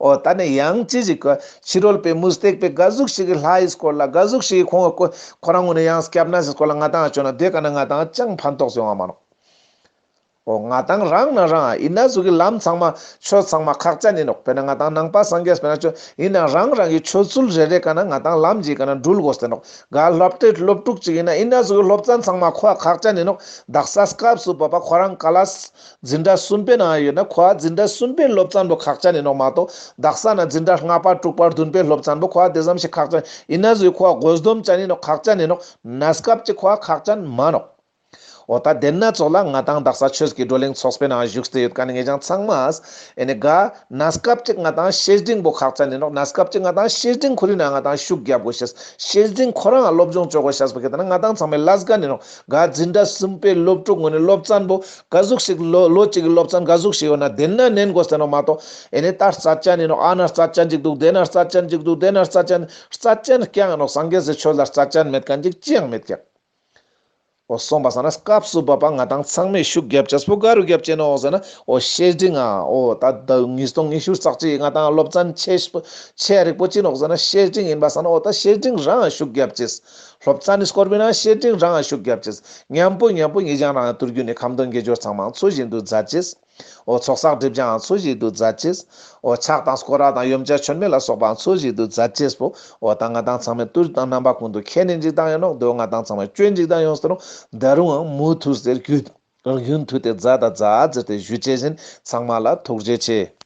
འོ་ད་ནི་ཡང་ཅི་ཞིག་གི་ཕྱི་རོལ་པའི་མུ་སྟེགས་པའི་ག་ཟུག་ཞིག་གི་ལྷ་ཡི་སྐོར་ལ་ག་ཟུག་ཞིག་གི་ཁོང་ཁོ་ཁོ་རང་ངོ་ནས་ཡང་སྐྱབས་གནས་སི་སྐོར་ལ་ང་དང་བཅོ་ན་དེ་ཀ་ན་ང་དང་ཅང་ཕན་ཐོགས་ཡོང་བ་མ་ནོག་འོ་ང་དང་རང་ན་རང་ཨིན་ན་ཟུག་གི་ལམ་ཚང་མ་ཆོས་ཚང་མ་ཁག་ཅན་ཨིན་ནོག་དཔེར་ན་ང་དང་ནང་པ་སངས་རྒྱས་པའི་ན་ཆོས་ཨིན་ན་རང་རང་གི་ཆོས་ཚུལ་རེ་རེ་ཀ་ན་ང་དང་ལམ་གྱི་ཀ་ན་འགྲུལ་དགོས་ཏེ་ནོག་ག་སློབ་གྲྭའི་སློབ་ཕྲུག་ཅིག་ཨིན་ན་ཨིན་ན་ཟུག་གི་སློབ་ཚན་ཚང་མ་ཁོ་ཁག་ཅན་ཨིན་ནོག་དག་ས་སྐབས་སུ་བབ་པ་ཁོ་རང་ཀ་ལ་སི་འཛིན་གྲྭ་གསུམ་པའི་ནང་ཡོད་ན་ཁོ་འཛིན་གྲྭ་གསུམ་པའི་སློབ་ཚན་པོ་ཁག་ཅན་ཨིན་ནོག་མ་གཏོགས་དག་ས་ན་འཛིན་གྲྭ་ལྔ་པ་དྲུག་པ་བདུན་པའི་སློབ་ཚན་པོ་ཁོ་དེ་ཙམ་ཞིག་ཁག་ཅན་ཨིན་ན་ཟུག་ཁོ་དགོས་འདོམས་ཅན་ཨིན་ནོག་ཁག་ཅན་ཨིན་ནོག་གནས་སྐབས་ཅིག་ཁོ་ཁག་ཅན་མ་ནོག་འོ་ད་དེ་ན་ཙོགས་ལ་ང་དང་དག་ས་ཆོས་ཀྱི་བགྲོ་གླེང་ཚོགས་པའི་ནང་བཞུགས་ཏེ་ཡོད་མཁན་ངེད་ཅག་ཚང་མ་ཨེ་ནི་ག་གནས་སྐབས་ཅིག་ང་དང་བཤེས་སྤྲིང་པོ་ཁག་ཅན་ཨིན་ནོག་གནས་སྐབས་ཅིག་ང་དང་བཤེས་སྤྲིང་ཁོ་རའི་ནང་ང་དང་ཤུགས་རྒྱབ་དགོས་ཤེས། བཤེས་སྤྲིང་ཁོ་རང་སློབ་སྦྱོང་བཅོ་དགོས་ཤེས་པོ་ཁེ་ཏེ་ན་ང་དང་ཚང་མའི་ལས་འགན་ཨིན་ནོག་ག་འཛིན་གྲྭ་གསུམ་པའི་སློབ་ཕྲུག་ངོ་ནས་སློབ་ཚན་པོ་ག་ཟུག་ཞིག་ལོ་ལོ་གཅིག་གི་སློབ་ཚན་ག་ཟུག་ཞིག་ཡོད་ན་དེ་ན་ནན་དགོས་ཏེ་ནོག་མ་གཏོགས་ཨེ་ནི་ད་རྩ་ཅན་ཨིན་ནོག་ཨ་ན་རྩ་ཅན་ཅིག་འདུག་དེ་ན་རྩ་ཅན་ཅིག་འདུག་དེ་ན་རྩ་ཅན་རྩ་ཅན་རྐྱང་ཨིན་ནོག་སངས་རྒྱས་སི་ཆོས་ལ་རྩ་ཅན་མེད་མཁན་ཅིག་ཅི་ཡང་མེད་ཀྱག་འོ་སོང་པ་སང་ན་སྐབས་སུ་བབ་པ་ང་དང་ཚང་མས་ཤུགས་རྒྱབ་ཅེས་པོ་ག་རུ་རྒྱབ་ཅེས་ནོག་ཟེར་ན་འོ་བཤེས་སྤྲིང་ང་འོ་ད་ད་ཉིས་སྟོང་ཉི་ཤུ་རྩ་གཅིག་ང་དང་སློབ་ཚན་ཆེ་ཤོས་ཆེ་རིག་པོ་ཅི་ནོག་ཟེར་ན་བཤེས་སྤྲིང་ཨིན་པ་སང་ན་འོ་ད་བཤེས་སྤྲིང་རང་ཤུགས་རྒྱབ་ཅེས། སློབ་ཚན་ནི་སྐོར་བི་ན་བཤེས་སྤྲིང་རང་ཤུགས་རྒྱབ་ཅེས། མཉམ་པོ་མཉམ་པོ་ངེད་ཅག་རང་ཡང་ཐུར་རྒྱུད་ནི་ཁ་འདོན་དགེ་སྦྱོར་ཚང་མ་ཚུལ་བཞིན་དུ་མཛད་ཅེས། འོ་ཚོགས་བསགས་སྒྲིབ་སྦྱང་ཚུལ་བཞིན་དུ་མཛད་ཅེས། འོ་ཕྱག་དང་སྐོར་ར་དང་ཡོན་ཆབ་མཆོད་མེ་ལ་སོགས་པའང་ཚུལ་བཞིན་དུ་མཛད་ཅེས་པོ། འོ་ད་ང་དང་ཚང་མས་དུས་དང་རྣམ་པ་ཀུན་ཏུ་མཁྱེན་ནི་ཅིག་དང་ཡོད་ནོག་དོ་ང་དང་ཚང་མས་སྐྱོན་ཅིག་དང་ཡོངས་ཏེ་ནོག་ད་རུང་མུ་མཐུད་དེ་རྒྱུན་རྒྱུན་མཐུད་དེ་མཛད་ད་མཛད་ཟེར་ཏེ་ཞུ་ཅེས་ཨིན། ཚང་མ་ལ་ཐུགས་རྗེ་ཆེ།